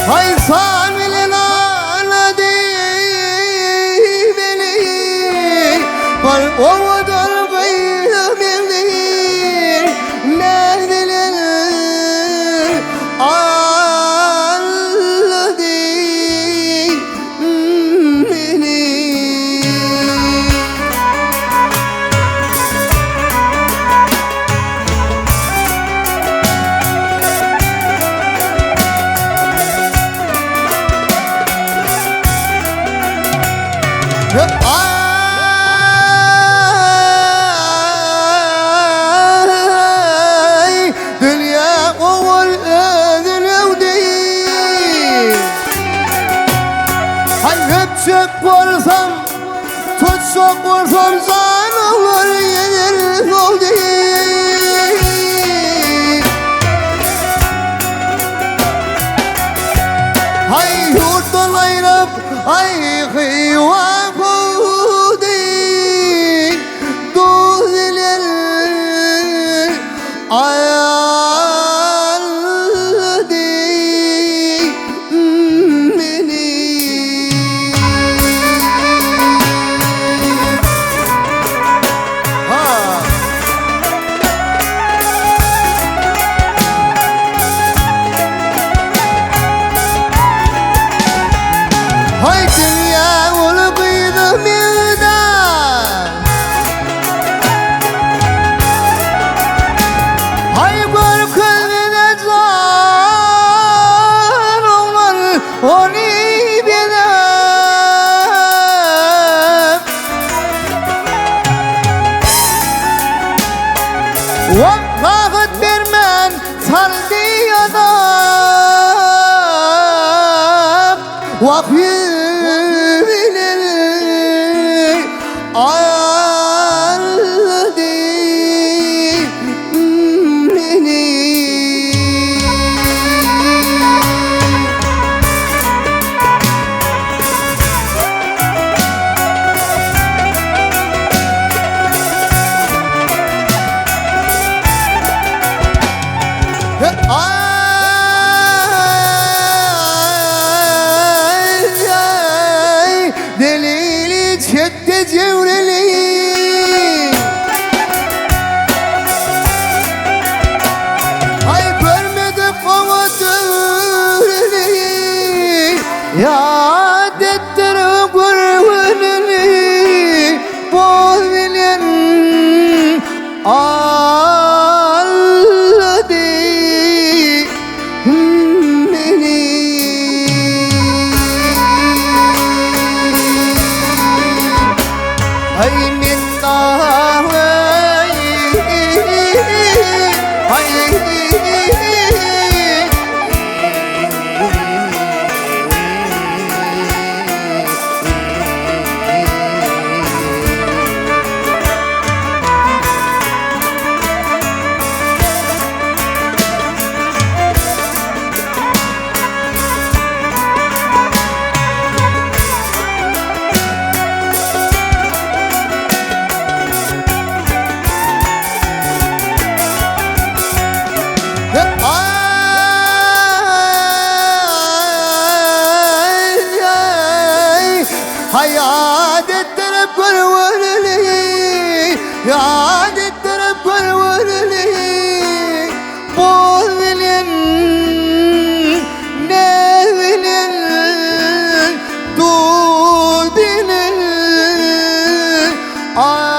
Hay san bilen ağladı beni Bal ovadan gıyla beni Ne bilen ağladı beni. Ay dünya oğul ödülüldü. Hay öpçek olsam, tutsak olsam zanımlar yenir oldu. Hay yurttan ayrıp ay hıyva kudi Duziler ayaldı beni. Ha. Hay dünya olup yılda. Hay korkun zar onlar onu bilemem. Vakit vermen sardı adam. Vakit bilir aldı beni. Ay, ay, delili çekti cevreli. Ay görmedik o dövreli. Yad ettir gurvününü. Bol bilen aldı beni. Ay min ay, ay. Ay, ay, hayat ettirip gururlu, yad ettirip gururlu. Bol bilin, ne bilin, dur bilin. Ay.